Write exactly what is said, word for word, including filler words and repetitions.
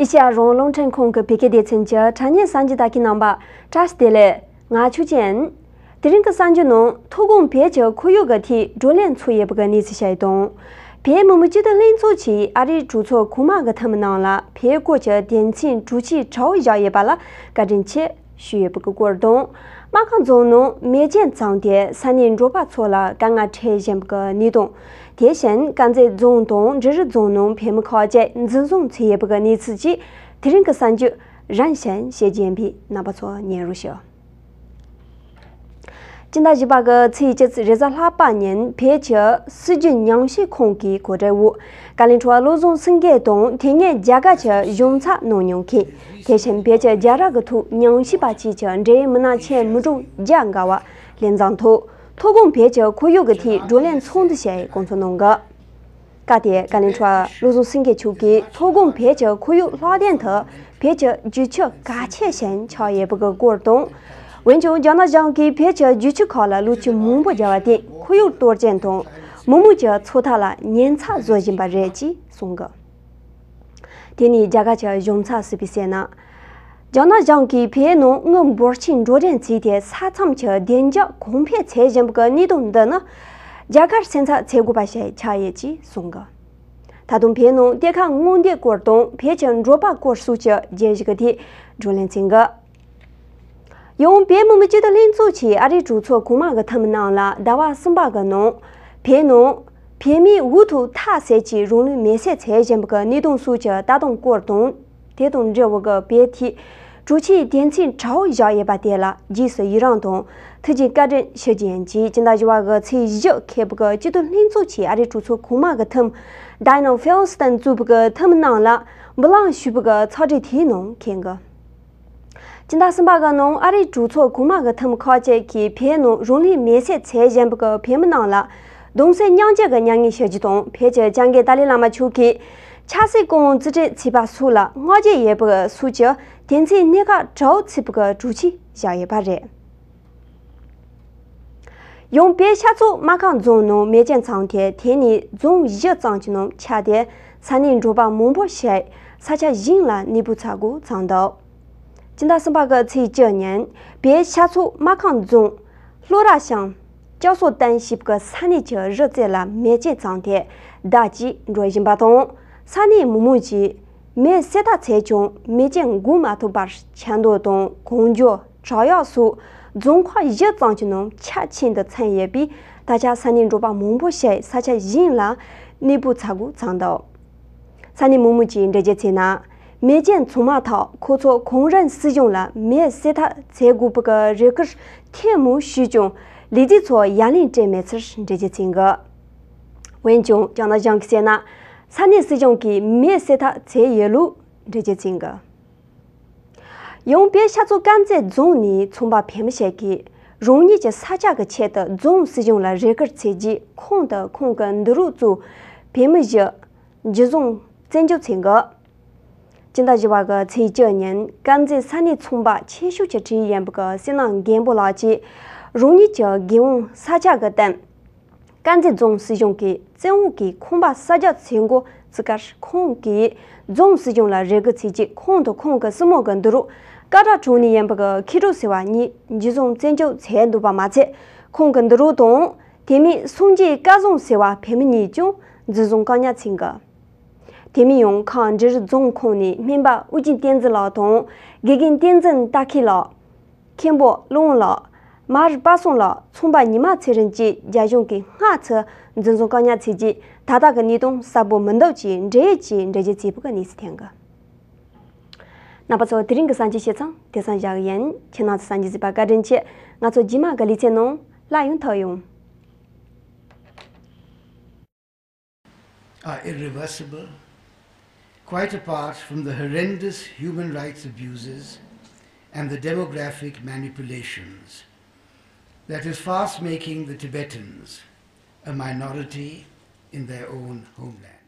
ཨེ་ཤེ་ཡ་རང་དབང་རླུང་འཕྲིན་ཁང་གི་བོད་སྐད་སྡེ་ཚན་གྱི་དྲ་བརྙན་གསར་འགྱུར་ལྟ་མཁན་རྣམ་པ་བཀྲ་ཤིས་བདེ་ལེགས། ང་ཆོས་ཅན། དེ་རིང་གི་གསར་འགྱུར་ནང་མཐོ་སྒང་བོད་ཀྱི་ཁོར་ཡུག་གི་ཐད་བགྲོ་གླེང་ཚོགས་ཡོད་པའི་གནས་ཚུལ་བཤད་ཡོད་དང་། བོད་མི་མང་སྤྱི་འཐུས་ལྷན་ཚོགས་ཀྱིས་ཨ་རིའི་གྲོས་ཚོགས་གོང་མ་གི་འཐུས་མི་རྣམས་ལ་བོད་སྐོར་གྱི་དོན་ཚན་དྲུག་ཅུ་དྲུག་བཞག་ཡོད་པ་ལ་བཀའ་དྲིན་ཆེ་ཞུས་ཡོད་པའི་སྐོར་དང་། སྨར་ཁམས་རྫོང་ནང་མེ་མཆེད་བརྫངས་ཏེ་ས་གནས་འབྲོག་པ་ཚོ་ལ་དཀའ་ངལ་འཕྲད་བཞིན་པའི་གནས་སྟངས། དེ་བཞིན་དཀར་མཛེས་རྫོང་དང་འབྲི་རུ་རྫོང་ནང་བོད་མི་ཁག་ཅིག་འཛིན་བཟུང་བྱས་ཡོད་པའི་གནས་ཚུལ་བཅས་དེ་རིང་གི་གསར་འགྱུར་རིམ་བཞིན་བཤད་རྒྱུ་ཡིན་པས་རྣམ་པ་ཚོ་ཉན་རོགས་ཞུ། སྤྱི་ཟླ་བཞི་པ་གི་ཚེས་བཅུ་རེས་གཟའ་ལྷག་པ་ཉིན་བོད་ཀྱི་སྲིད་བྱུས་ཉམས་ཞིབ་ཁང་གི་གོ་སྒྲིག་འོག་བཀའ་བློན་ཁྲི་བ་བློ་བཟང་སེང་གེ་དང་དེ་སྔའི་རྒྱ་གར་གྱི་གཞུང་ཚབ་གནང་མྱོང་མཁན། དེ་བཞིན་བོད་ཀྱི་རྒྱལ་རབས་ཀྱི་ཐོག་ཉམས་ཞིབ་པ་བཅས་ཀྱི་འབྲེལ་ཡོད་མི་སྣ་ཆེན་མི་གྲངས་བརྒྱ་འགའ་བ་ལྷན་འཛོམས་ཐོག་མཐོ་སྒང་བོད་ཀྱི་ཁོར་ཡུག་གི་ཐད་བགྲོ་གླེང་ཚོགས་འདུ་ཞིག་བསྐོང་ཚོགས་གནང་གི། སྐབས་དེར་བཀའ་བློན་ཁྲི་བ་བློ་བཟང་སེང་གེ་མཆོག་གིས་མཐོ་སྒང་བོད་ཀྱི་ཁོར་ཡུག་ལྷག་དོན་དུ་བོད་ཀྱི་རྒྱུ་ཆུ་གལ་ཆེ་ཞིག་ཆགས་ཡོད་པའི་སྐོར་དང་། འོན་ཀྱང་རྒྱ་ནག་གཞུང་གིས་བོད་ཀྱི་རྒྱུ་ཆུ་ཁག་ལ་ལོ་རྒྱུས་མང་པོ་བརྒྱབ་པར་བརྟེན་ཁོར་ཡུག་གཏོར་སྐྱོན་དང་མི་མང་གི་འཚོ་ཐབས་ལ་ཉེན་ཚབས་བཟོ་བཞིན་པ་རེད་ཅེས་གསུངས་འདུག་དེ་ནི་རྒྱ་གར་གྱི་གཞུང་ཚབ་ཟུར་པས་གསུངས་ན། རྒྱ་ནག་གཞུང་གིས་བོད་ནང་དངུལ་འབོར་ཆེན་འགྲོ་གྲོན་བྱས་ཏེ་ས་མཚམས་ཀྱི་བདེ་འཇགས་གོང་འཕེལ་བྱེད་བཞིན་པའི་གནས་སྟངས་འདི་ནི་རྒྱ་གར་སེམས་འཚབ་བྱེད་དགོས་པ་ཞིག་ཆགས་ཡོད་ཅེས་གསུངས་འདུག་ད་དུང་བོད་ནང་གཏེར་ཁ་སྔོག་འདོན་སྐོར་དང་བོད་ཀྱི་འབྲོག་པ་སྐོར་སོགས་ཀྱི་བརྗོད་གཞི་གི་ཐད་བགྲོ་གླེང་བྱེད་འདུག་ཡང་བོད་མི་མང་སྤྱི་འཐུས་ལྷན་ཚོགས་ཀྱིས་ཨ་རིའི་གྲོས་ཚོགས་གོང་མ་གི་འཐུས་མི་རྣམས་ལ་ཟླ་བ་གསུམ་པ་གི་ནང་བོད་ནང་བོད་མིའི་འོས་ཐོབ་ཐབས་ཟད་ཀྱིས་རང་ལུས་མེར་སྲེག་བྱེད་བཞིན་པའི་གནས་སྟངས་སོགས་ཀྱི་ལྟ་སྟངས་སྐོར་དང་། དེ་དང་འབྲེལ་བའི་བོད་ཐད་དྲག་ཆས་དོན་ཚན་དྲུག་བཞག་ཡོད་པ་དེ་ལ་རྗེས་སུ་ཡི་རང་དང་ཐུགས་རྗེ་བཀའ་དྲིན་ཞུ་རྒྱུ་ཡིན་ཅེས་སྤྱི་ཟླ་བཞི་པ་གི་ཚེས་བཞི་འཁེལ་བའི་སྤྱི་འཐུས་ལྷན་ཚོགས་ཀྱིས་ཨ་རིའི་གྲོས་ཚོགས་གོང་མ་གི་འཐུས་མི་Dianne Feinstein གཙོས་པའི་འཐུས་མི་རྣམས་ལ་འབུལ་ལམ་ཞུས་པའི་ཚོགས་འདུ་དེའི་ནང་འཁེལ་འདུག་སྤྱི་ཟླ་གསུམ་པ་གི་ནང་ཨ་རིའི་གྲོས་ཚོགས་གོང་མ་གི་འཐུས་མི་ཁག་ཅིག་གིས་བོད་ནང་རང་ལུས་མེར་སྲེག་བྱེད་བཞིན་པའི་བོད་མི་རྣམས་ལ་གདུང་སེམས་མཉམ་སྐྱེད་ཀྱི་མྱ་ངན་ཞུ་རྒྱུ་དང་བོད་ཀྱི་སྐྱབས་མགོན་ཏཱ་ལའི་བླ་མ་མཆོག་གིས་ཆབ་སྲིད་བཀའ་དབང་རྩིས་སྤྲོད་བྱས་པ་སོགས་ལ་བསྔགས་བརྗོད་ཡོད་པའི་སོགས་ཀྱི་དོན་ཚན་སྣ་ཁ་དྲུག་ཚུད་པའི་དྲག་ཆས་བཞག་ཡོད་པ་རེད། ཡང་བོད་ཤར་ཕྱོགས་སྨར་ཁམས་རྫོང་ནང་མེ་མཆེད་བརྫངས་ཏེ་དེ་ནི་རྫོང་བཞི་ཙམ་གྱི་ནང་ཆགས་ཏེ་ས་གནས་འབྲོག་པ་མང་པོ་ཞིག་ས་ཆ་གཞན་ལ་གནས་སྤོ་ཚར་དགོས་ཚར་འདུག་སྤྱི་ཟླ་གསུམ་པ་གི་ཚེས་བཅུ་ཉིན་བོད་ཤར་ཕྱོགས་སྨར་ཁམས་རྫོང་ལྷོ་ར་ཤང་ལྕགས་སོ་བསྟན་ཞེས་པའི་ས་གནས་ཀྱི་རི་རྩེ་ལ་མེ་མཆེད་བརྫངས་ཏེ་ཟླ་གཅིག་འགྲོ་བཞིན་པ་དང་ས་གནས་མི་མང་གིས་མེ་སེར་ཐབས་བྱས་ཀྱང་མེ་མཆེད་འགོག་མ་ཐུབ་པར་ཆབ་མདོ་དང་གངས་ལྗོངས། བྲག་གཡབ་སོགས་རྫོང་ཁག་བཞི་ཙམ་གྱི་ནང་ཆ་ཆེན་དུ་ཚང་ཡོད་པས་ད་ཆ་ས་གནས་འབྲོག་པ་མང་པོ་ཞིག་ས་ཆ་གཞན་ལ་གནས་སྤོ་ཚར་དགོས་ཚར་འདུག་ས་གནས་མི་མང་གིས་འགྲེལ་བརྗོད་བྱས་ན། མེ་མཆེད་བརྫངས་མ་ཐག་ཁོ་ཚོ་གོང་རིམ་སྲིད་གཞུང་ལ་མེ་སེར་ཐབས་བྱེད་དགོས་པའི་རེ་སྐུལ་ཐེངས་མང་ཞུས་ཀྱང་ལས་བྱེད་ཚོ་ཡ་ལན་སྤྲད་མེད་ཚུལ་འགྲེལ་བརྗོད་བྱས་འདུག་འོན་ཀྱང་རྒྱ་ནག་གཞུང་གིས་བཤད་ན། ས་གནས་སྲིད་གཞུང་གིས་མེ་སེར་ཐབས་བྱས་ཡོད་ལུགས་འགྲེལ་བརྗོད་བྱས་འདུག་ཡང་བོད་ཤར་ཕྱོགས་དཀར་མཛེས་རྫོང་ནས་ཚོང་པ་བོད་མི་ཞིག་གིས་རང་ཉིད་ཀྱི་ས་ཆ་གི་ཆེད་དུ་རྫོང་སྲིད་གཞུང་ལ་རེ་སྐུལ་བྱས་རྗེས་ཁོང་དང་ཁོང་གི་འདུ་རོགས་གཙོས་བོད་མི་བཞི་འཇུ་བཟུང་བཙན་འཇུག་བྱས་འདུག་སྤྱི་ཟླ་བཞི་པ་གི་ཚེས་བཅུ་ཉིན་དཀར་མཛེས་ས་གནས་ཚོང་པ་ཆེ་ཤོས་ཀྱི་གྲས་ཡིན་པའི་སེང་ནག་མགོན་པོ་ལགས་ཀྱིས་རང་ཉིད་ཀྱི་སྒེར་དབང་ས་ཆ་གི་སྟེང་། དཀར་མཛེས་རྫོང་སྲིད་གཞུང་གི་བཙན་དབང་གིས་ཁང་པ་གསར་རྒྱག་བྱེད་འགོ་བཙུགས་ཁར་ཁོང་གིས་རྫོང་སྲིད་གཞུང་ལ་རེ་སྐུལ་བྱས་རྗེས་ཁོང་དང་ཁོང་གི་སྲིང་མོ་གི་འདུ་རོགས་ཀ་ཏྲ་གྲོང་ནས་ཡིན་པའི་མཁས་གྲུབ་ཟེར་བ་གཉིས་འཇུ་བཟུང་བཙན་འཇུག་བྱས་འདུག་པ་མ་ཚད་ཁོང་གི་འདུ་རོགས་དང་དེ་མིན་སངས་རྒྱས་སྐལ་བཟང་ཟེར་བ་བོད་མི་གཉིས་ཀྱང་འཛིན་བཟུང་བཀག་ཉར་བྱས་འདུག་དེ་མིན་ཡང་ཁམས་འབྲི་རུ་རྫོང་ཁོངས་ནས་སྨན་པ་ཨོ་རྒྱན་བསྟན་འཛིན་ལགས་དང་དགེ་རྒན་བསྟན་འཛིན་རྟ་ཁེ་ལགས། མཁན་པོ་བློ་དབང་ལགས། མར་པ་སངས་ལགས། ཚོང་པ་ཉི་མ་ཚེ་རིང་བཅས་རྒྱ་གཞུང་གིས་སྔ་ཕྱི་འཛིན་བཟུང་བཀག་ཉར་བྱས་རྗེས་ད་ལྟ་གི་གནས་སྟངས་གསལ་པོ་མི་འདུག་ཅེས་འབྲེལ་ཡོད་ཀྱིས་འགྲེལ་བརྗོད་བྱས་པའི་གནས་ཚུལ་ཐོན་གི། རྣམ་པ་ཚོ་དེ་རིང་གི་གསར་འགྱུར་ཞིབ་ཚང་དེ་ཙམ་བཞག་གི་ཡིན། ཁྱེད་རྣམ་ཚོ་གསར་འགྱུར་གཟིགས་པར་བཀའ་དྲིན་ཆེ། ང་ཚོ་རྗེས་མ་གི་ལེ་ཚན་ནང་སླར་ཡང་ཐུག་ཡོང་། Are irreversible, quite apart from the horrendous human rights abuses and the demographic manipulations that is fast making the Tibetans a minority in their own homeland.